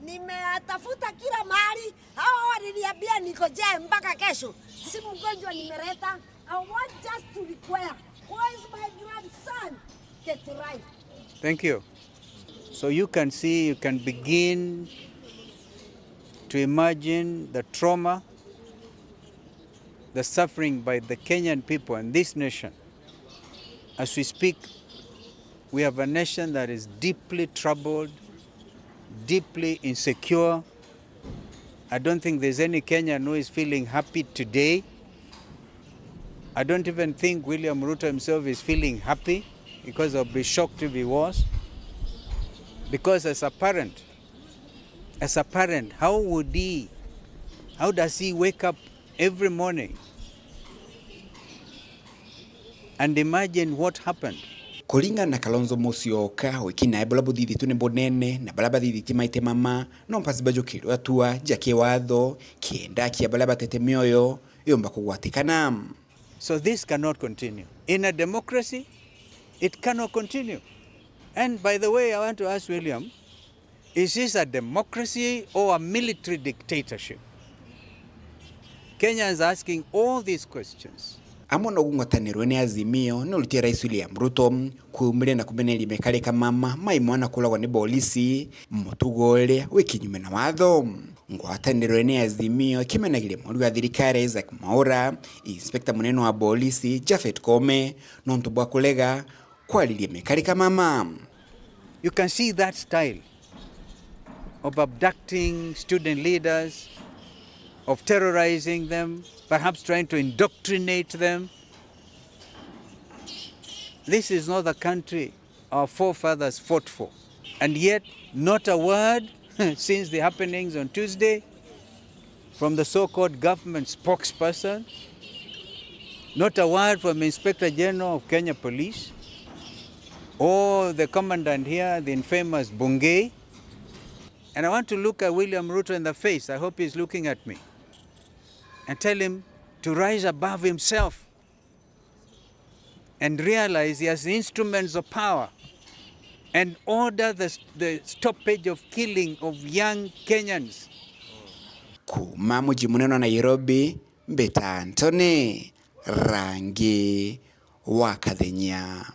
Nimeatafuta kila mahali. Hawa waliniambia niko jail mpaka kesho. Si mgonjwa nimeleta. I want just to require. Where is my grandson? Get right. Thank you. So you can see, you can begin to imagine the trauma, the suffering by the Kenyan people and this nation. As we speak, we have a nation that is deeply troubled, deeply insecure. I don't think there's any Kenyan who is feeling happy today. I don't even think William Ruto himself is feeling happy, because I'll be shocked if he was. Because as a parent, as a parent, how would he, how does he wake up every morning and imagine what happened? Kuringana na Kalonzo Musyoka, wiki nae buria buthithitue ni bunene na baria bathithitie maite mama no mpasi bajukirwe atua ja kiwatho kienda akia baria batete mioyo yumba kugwatikana. So this cannot continue. In a democracy, it cannot continue. And by the way, I want to ask William, is this a democracy or a military dictatorship? Kenyans are asking all these questions. Amwe nogu ngwataniro ni Azimio ni urutie Rais William Ruto kuumiria na kumeneria mikarika mama mai mwana kuragwa ni bolisi, mutugo uria wi kinyume na watho. Ngwataniro ni Azimio ikimenagiria mwari wa thirikari Isaac Mwaura, inspector munene wa bolisi Japhet Koome nontu bwa kurega kwariria mikarika mama. You can see that style of abducting student leaders, of terrorizing them, perhaps trying to indoctrinate them. This is not the country our forefathers fought for. And yet, not a word since the happenings on Tuesday from the so-called government spokesperson, not a word from Inspector General of Kenya Police or the commandant here, the infamous Bungei. And I want to look at William Ruto in the face. I hope he's looking at me. And tell him to rise above himself and realize he has instruments of power and order the, the stoppage of killing of young Kenyans. Kuuma muji munene wa Nairobi, mbita Anthony Rangi wa Kathenya.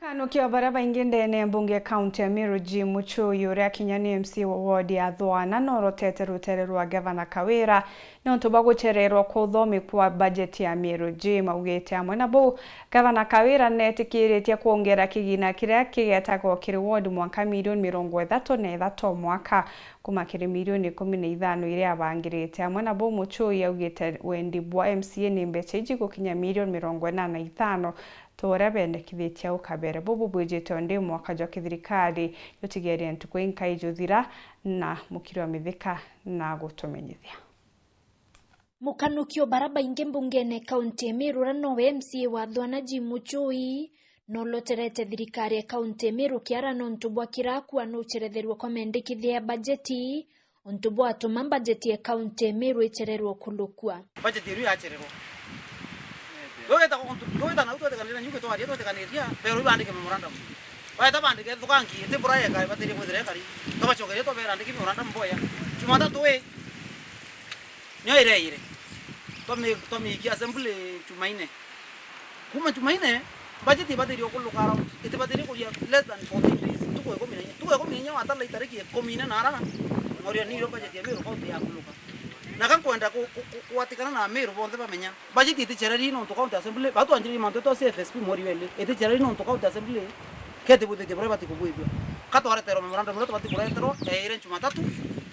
Kanukia baria baingi ndene ya mbunge ya kaunti ya Meru, Jim Muchui, uria kinya ni M C A wa ward ya Thwana, norotete rutere rwa Gavana Kawira nontu bwa gucererwa kwa uthomi kwa bajeti ya Meru. Jim augite amwe na buu, Gavana Kawira netikiritie kwongera kigina kiria kigetagwo kiri ward mwanka milioni mirongo ithatu na ithatu o mwaka, kuma kiri milioni ikumi na ithano iria abangirite. Amwe na buu, Muchui augite wendi bwa M C A ni mbeca iji gukinya milioni mirongo ina na ithano, ta uria bendekithitie au kabere. Bubu bwijite o ndi mwaka jwa kithirikari jutigerie ntuku inkai juthira na mukiri wa mithika na gutumenyithia. Mukanukio bara baingi mbungene kaunti ya Meru, uria nowe M C A wa Thwana Jim Muchui, noloterete thirikari ya kaunti ya Meru kiara nontu bwa kirakua nuceretherua kwa mendekithia ya bajeti, untu bwatuma bajeti ya kaunti ya Meru icererwa kulukua. Bajeti iru yacererwa. Wi wita guntu, wi wita nau twetikanire na nyuki twaria twetikaniriria, pero ibandike memorandum. Baeta bandike thukangi, iti bura yeka ibatirie kwithira ekari. Twabacokeria twabera andiki memorandum boya. Jumatatu ii, nio ireire. Twami-, twamiikia assembly Jumaine. Kuma Jumaine, bajeti ibatirie kuluka around, itibatirie kuria less than fourteen days. Ntuku ikumi na inya. Ntuku ikumi na inya watala itariki ikumi na ina na ara, noria nirio bajeti ya Meru County yakuluka. Na ka nkwenda ku-, ku-, ku-, kwatikana na Meru bonthe bamenya. Bajeti iticereri nontu County Assembly, bau twanjiririe mantu twa C F S P mweri wa ili. Iticereri nontu County Assembly ketibwithitie buria ibati kubwithua. Ka twareterwa memorandum iria tubati kureterwa, eire Jumatatu,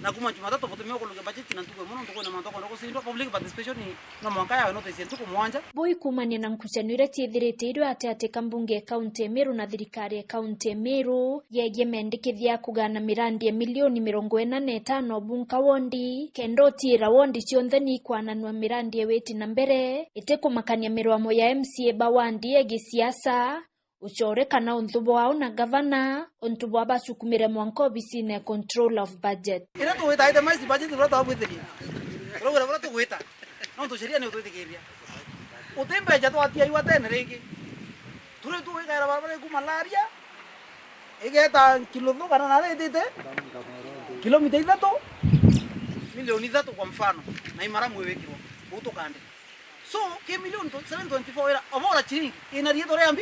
na kuma Jumatatu butumie ukulukia bajeti na ntuku imwe nontu kwina mantu akwenda gucindwa, public participation no mwanka yawe notice ya ntuku mugwanja. Bui kumania na nkucanio iria ciithirite irio ati ati ka mbunge ya kaunti ya Meru na thirikari ya kaunti ya Meru, yegie mendikithia ya kugana mirandi ya milioni mirongo ina na itano bunka wondi, kenda utiira wondi cionthe ni ikwananua mirandi ya witi na mbere, itikumakania mirwamo ya M C A ba wandi ya gisiasa, ucore kana unthu bwao na gavana, untu bwa bacukumire mwanka obisine ya control of budget. Iria tugwita itemized budget, buria twabwithirie, buria, buria, buria tugwita, nontu sheria ni utwitikiria. Uti mbeca twatiaiwa tene ringi. Turi tu wikaira barabara iku malaria, igeta Kiluthu kana nari itite kilomita ithatu, milioni ithatu kwa mfano, na imaramu iwikirwa uu tukande. So, ki milioni seven twenty-four ira, obora chiringi, ina riitwa ria mbi?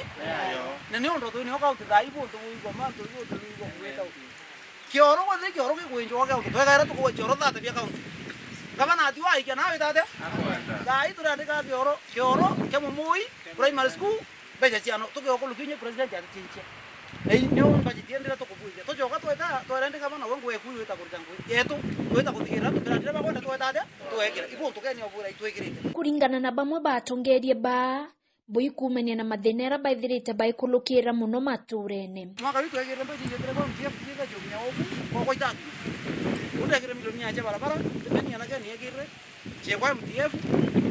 Na ni untu twinio kaunti thaa ii buntu buigwa mantu ibu untu buigwa kuwita. Kioro gwe thi kioro gikwenjwa gwa kaunti. Twekaira tukuwe kioro thate bia kaunti. Gavana ati waikia nawe tate? Thaa ii turandika kioro, kioro kia Mumui Primary School, mbeca ciano, tukiokulukia inye president atichinchia. Na ii nio budget yendire tukubwithia. Tucoka tweta, twerendika bana we ngwe kuu wita kurita ngui. Yetu, twita kuthikira, tutirandire bagwenda tweta atia? Twekira. Ibu tukeni obwira itwikirite. Kuringana na bamwe batongerie ba, bui kumania na mathina aria baithirite baikulukira mono maturene. Mwaka uu twekirire mbeca ijitire kwa M D F ciitha ciukinya uku, kwa, kwa itatu. Undekire milioni ya cia barabara, tibeni anake niekirire. Ciekwa M D F,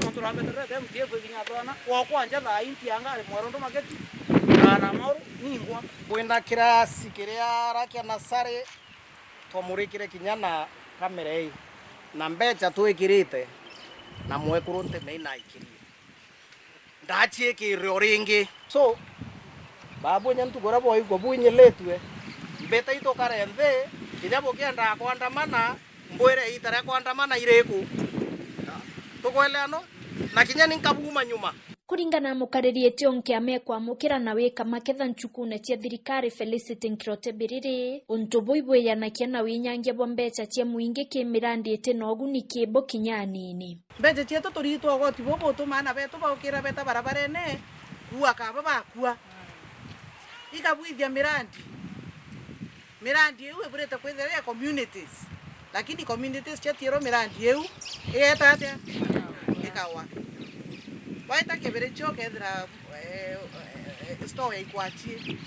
nontu rabetererete M D F ikinya twana, wa kwanja thaa ii ntianga ari mwerondo maketi, na, na mauru, ningwa. Kwina kirasi kiria ara kia nasari, twamurikire kinya na kamera ii, na mbeca twikirite, na mwekuru ntimei naikirie. Ndaciikirire o ringi. So, babu inya ntuku uria bwaigua bwinyiritue, mbita itukare nthi, kinya bukiendaa kwandamana, mbwire iita ria kwandamana iriku. Tukweleano? Na kinya ni nkabuuma nyuma. Kuringana na mukariri Etionke amekwamukira na wika maketha nchukune cia thirikari Felicity Nkirote Biriri, untu buu ibwiyanakia na winyangia bwa mbeca cia mwingi ki mirandi iti na uguni ki bo kinya anini. Mbeca cietu turiitwa ugoti bubu butumaa ana betu baukira beta barabarene, kuua kaba bakua. Ikabwithia mirandi. Mirandi iu iburite kwithira ya communities. Lakini communities ciatiirwa mirandi iu, igeta atia? Ikawa. Waita Kibirichia ukethira, eh, eh, store ya ikwachi.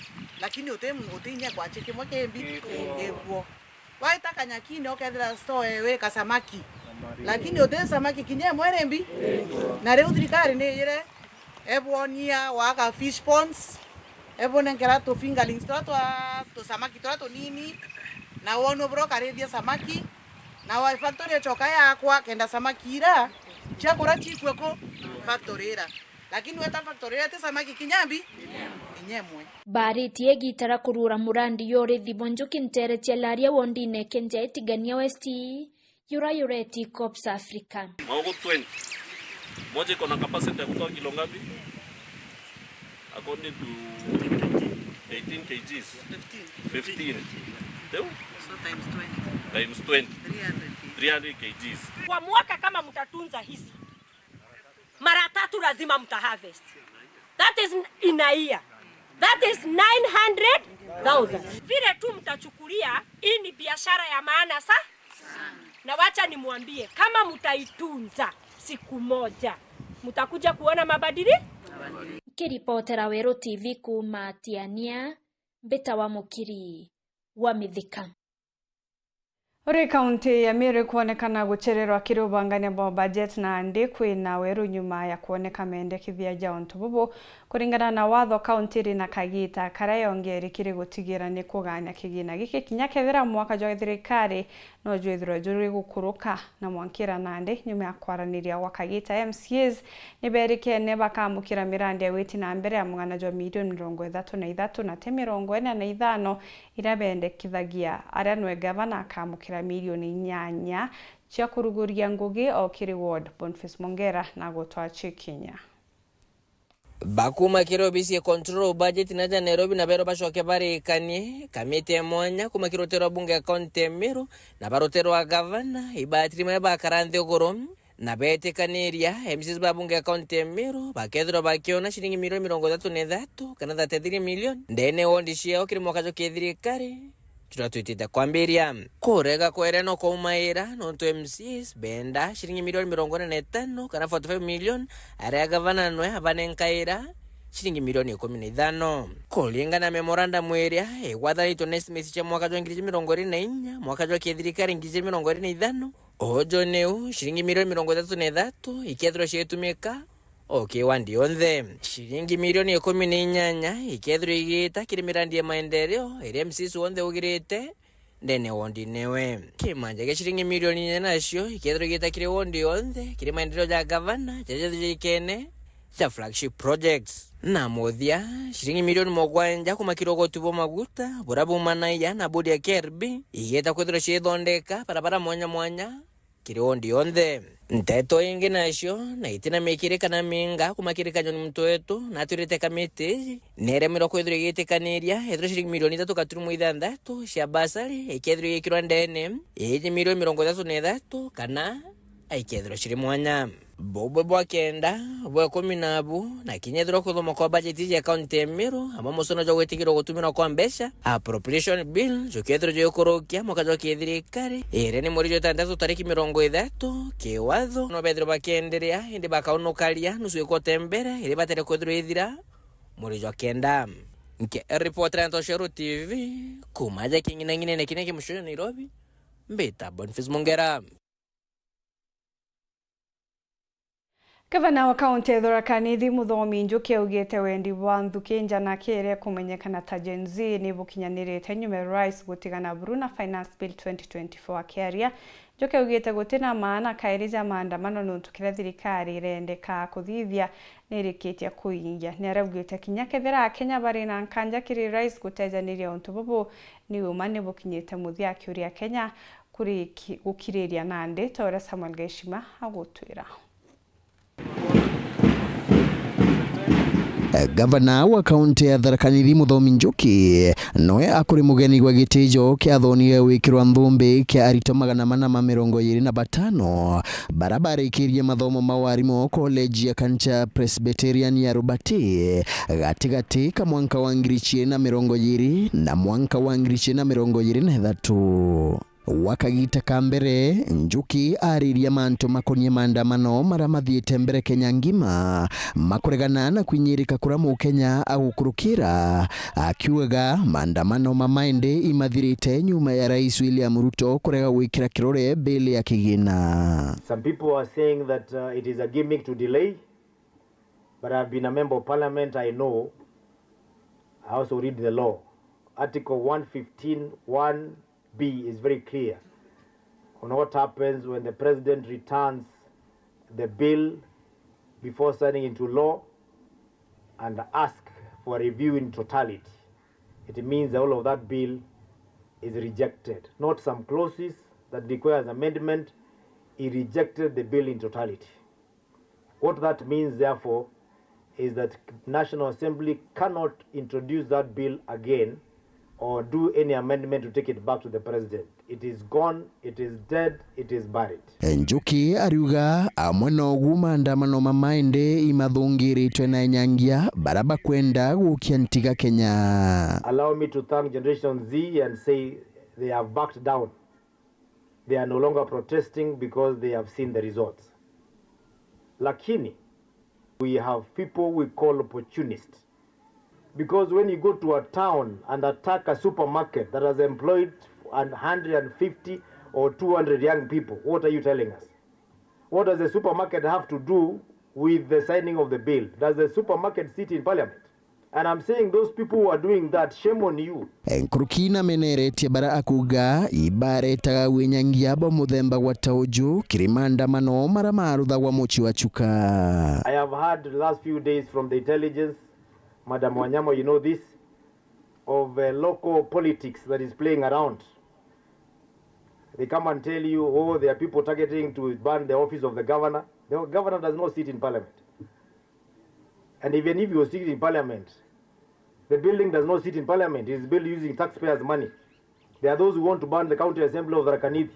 Lakini uti, uti inya ikwachi kimwe kimbi, gikuo. Waita Kanyakine ukethira store wi kasamaki. Lakini uti samaki kinya imwe iri mbi. Na riu thirikari ni iyire ebwonia waka fish ponds, ebwonenkera tu fingerlings turia twa tusamaki turia tunini, na wonwe buria ukarithia samaki, na wa factory icoka yakwa kenda samaki ira ciakura cikue ku factory ira. Lakini weta factory ira ti samaki kinya mbi, inya imwe. Baaritie igiita ria kuruura murandi ya urithi bwa njuki nteere cia Laria wondine Kenja Itigania West, yura yureti Cops Africa. Magogo twenty. Moja iko na capacity ya kutoa kilo ngapi? According to eighteen kgs. Fifteen. Fifteen. Riu? So times twenty. Times twenty. Three hundred kgs. Three hundred kgs. Kwa mwaka, kama mtatunza hizi mara tatu, lazima mta harvest. That is in a year. That is nine hundred thousand. Vile tu mtachukulia, hii ni biashara ya maana sa-, na wacha nimwambie, kama mtaitunza, siku moja mtakuja kuona mabadili. Nkiripotera Weru T V kuuma Tiania, mbitawa Mukiri wa Mithika. Uri kaunti ya Meru ikwonekana gucererwa kiri ubangania bwa budget nandi kwina weru nyuma ya kwoneka mendekithia ja untu bubu. Kuringana na watho, kaunti iri na kagita karia yongeri kiri gutigira ni kugania kigina giki kinya kethira mwaka jwa thirikari no jwithirwe juri gukuruka na mwankira nandi. Nyuma ya kwaraniria gwa kagita, M C As ni berikene bakamukira mirandi ya witi na mbere ya mugana jwa milioni mirongo ithatu na ithatu na ti mirongo ina na ithano iria bendekithagia, aria nwe gavana akamukira milioni inyanya cia kuruguria ngugi o kiri ward. Boniface Mongera na gutwa cikinya. Bakuma kiri obisi ya Control of Budget na ja Nairobi na berwa bacoke barikanie kamiti ya mwanya kuma kiri rutiri rwa bunge ya kaunti ya Meru na ba rutiri rwa gavana, ibatiri maria bakara nthiguru na betikaniria M C As ba bunge ya kaunti ya Meru bakethirwa bakiona ciringi milioni mirongo ithatu na ithatu kana thirty-three million ndene ya ward ciao kiri mwaka jwa kithirikari juria twitite kwambiria. Kurega kweria no kwaumaira, nontu M C As benda ciringi milioni mirongo ina na itano kana forty-five million, aria gavana nwe abanenkaira ciringi milioni ikumi na ithano. Kuringana na memorandum iria igwathanitwe na estimates cia mwaka jwa ngiri ijiri mirongo iri na inya, mwaka jwa kithirikari ngiri ijiri mirongo iri na ithano, uju niu ciringi milioni mirongo ithatu na ithatu ikethirwa cigitumika o ki ward yonthe. Ciringi milioni ikumi na inyanya ikethirwa igiita kiri mirandi ya maendeleo iria M C As wonthe ugirite ndene ya ward newe. Kimanja gia ciringi milioni inya nacio ikethirwa igiita kiri ward yonthe kiri maendeleo ja gavana jaria jathikene ja flagship projects. Na muthia, ciringi milioni mugwanja kuma kiri ugoti bwa maguta buria bumanagia na bodi ya K R B igiita kwithirwa ciithondeka barabara mwanya mwanya kiri ward yonthe. Nteto ingi nacio, na itina mikiri kana minga kuma kiri Kanyoni muntu wetu na atwirite kamiti, neremirwe kwithirwa igitikaniria ethirwa ciringi milioni ithatu gaturumo ithanthatu cia basari ikethirwa igikirwa ndene iji milioni mirongo ithatu na ithatu kana aikethirwa ciri mwanya. Bubwe bwa kenda, bwa ikumi nabu, na kinya ethirwa kuthoma kwa bajeti iji ya kaunti ya Meru, amwe musono jwa gwitigirwa gutumirwa kwa mbeca, appropriation bill, jukethirwa jugikurukia mwaka jwa kithirikari, iria ni mweri jwa itantatu tariki mirongo ithatu, kiwatho, no bethirwa bakienderea, indi bakaunukaria nusu ikwote mbere, iria batere kwithirwa ithira mweri jwa kenda. Nke ripoti ya Ntoshero T V, kuma aja king'inang'inene kiria ki mucii Nairobi, mbita Boniface Mongera. Gavana wa kaunti ya Tharaka Nithi Muthomi Njuki augite wendi bwa nthuki nja na kiria kumenyekana ta Gen Z ni bukinyanirite nyuma ya Rais gutigana buru na Finance Bill twenty twenty-four. Akiaria, Njuki augite gutina maana kairi ja maandamano nontu kiria thirikari irendeka kuthithia ni irikitie kuingia. Ni araugite kinya kethira Akenya bari na nkanja kiri Rais gutejaniria untu bubu, ni uma ni bukinyite muthia, akiuria Akenya kuriki-, gukiriria nandi, ta uria Samuel Gaishima agutwira. Gavana wa kaunti ya Tharaka Nithi Muthomi Njuki nowe akuri mugeni gwa gitijo kia thoni gia gwikirwa nthumbi kia aritwa magana mana ma mirongo iri na batano bara barikirie mathomo ma warimu college ya Kancha Presbyterian ya Rubati gatigati ka mwanka wa ngiri ciiri na mirongo iri na mwanka wa ngiri ciiri na mirongo iri na ithatu. Gwa kagita ka mbere, Njuki ariria mantu makonie maandamano maria mathiite mbere Kenya ngima, makuregana na kwinyirika kuria Mukenya agukurukira, akiugaga maandamano mamaindi imathirite nyuma ya Rais William Ruto kurega gwikira kirore bill ya kigina. Some people are saying that, uh, it is a gimmick to delay, but I've been a member of parliament, I know, I also read the law. Article one fifteen one B is very clear on what happens when the president returns the bill before signing into law and ask for a review in totality. It means the whole of that bill is rejected, not some clauses that requires amendment. He rejected the bill in totality. What that means, therefore, is that National Assembly cannot introduce that bill again or do any amendment to take it back to the president. It is gone, it is dead, it is buried. Njuki ariuga amwe nogu maandamano mamaende imathungiritwe na enyangia bara bakwenda gukia ntiga Kenya. Allow me to thank Generation Z and say they have backed down. They are no longer protesting because they have seen the results. Lakini, we have people we call opportunists. Because when you go to a town and attack a supermarket that has employed a hundred and fifty or two hundred young people, what are you telling us? What does the supermarket have to do with the signing of the bill? Does the supermarket sit in parliament? And I'm saying those people who are doing that, shame on you. Nkuruki nameneretie bara akuga ibaretaga winyangia bwa muthemba gwa ta uju kiri maandamano mara maruthagwa muci wa Chuka. I have heard the last few days from the intelligence, Madam Wanyama, you know this, of uh, local politics that is playing around. They come and tell you, oh, there are people targeting to burn the office of the governor. The governor does not sit in parliament. And even if you sit in parliament, the building does not sit in parliament. It is built using taxpayers' money. There are those who want to burn the County Assembly of Tharaka Nithi.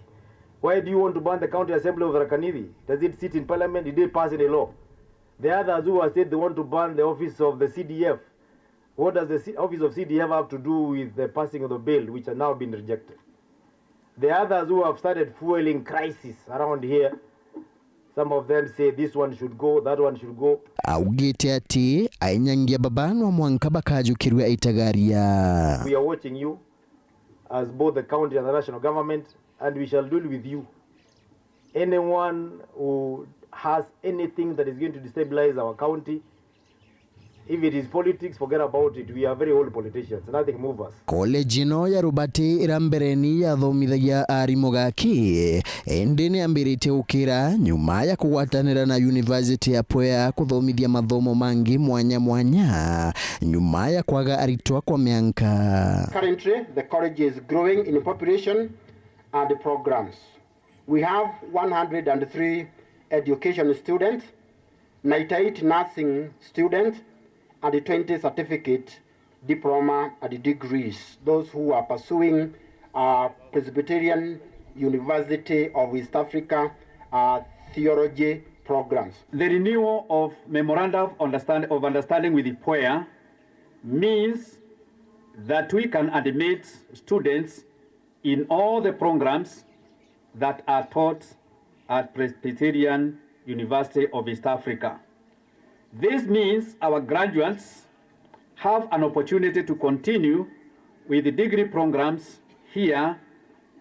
Why do you want to burn the County Assembly of Tharaka Nithi? Does it sit in parliament? Did they pass any law? The others who have said they want to burn the office of the C D F, what does the C- office of C D F have to do with the passing of the bill, which has now been rejected? The others who have started fueling crisis around here, some of them say this one should go, that one should go. Augite ati ainyangia baba no mwanka bakajukirua itagaria. We are watching you as both the county and the national government, and we shall deal with you. Anyone who has anything that is going to destabilize our county, if it is politics, forget about it. We are very old politicians. Nothing move us. College ino ya Rubati ira mbereni yathomithagia arimu gaki, indi ni ambiritie gukira nyuma ya kugwatanira na University ya Pwea kuthomithia mathomo mangi mwanya mwanya, nyuma ya kwaga aritwa kwa mianka. Currently, the college is growing in population and programs. We have one hundred and three education students, ninety-eight nursing students, and twenty certificate, diploma, and degrees. Those who are pursuing uh, Presbyterian University of East Africa uh, theology programs. The renewal of Memorandum of Understand- of Understanding with Pwea means that we can admit students in all the programs that are taught at Presbyterian University of East Africa. This means our graduates have an opportunity to continue with the degree programs here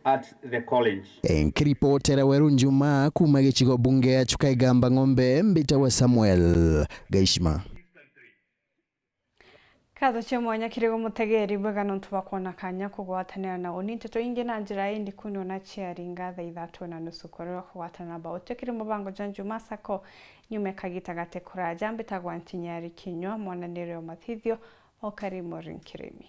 at the college. Nkiripotera Weru Njuma kuuma gicigo bunge ya Chuka Igamba Ng'ombe, mbitagwa Samuel Gaishima. Nkatho cia mwanya kiri gwe mutegeri bwega nontu bwa kwona kanya kugwatanira na uni. Nteto ingi na njira indi kuni ona ciaringa thaa ithatu na nusu kuri gwa kugwatana na bao. Tukiri mubango jwa Njuma Sacco, nyuma kagita gati kuraja, mbitagwa Ntinyari Kinyua, mwananire o mathithio, o karimu rinkirimi.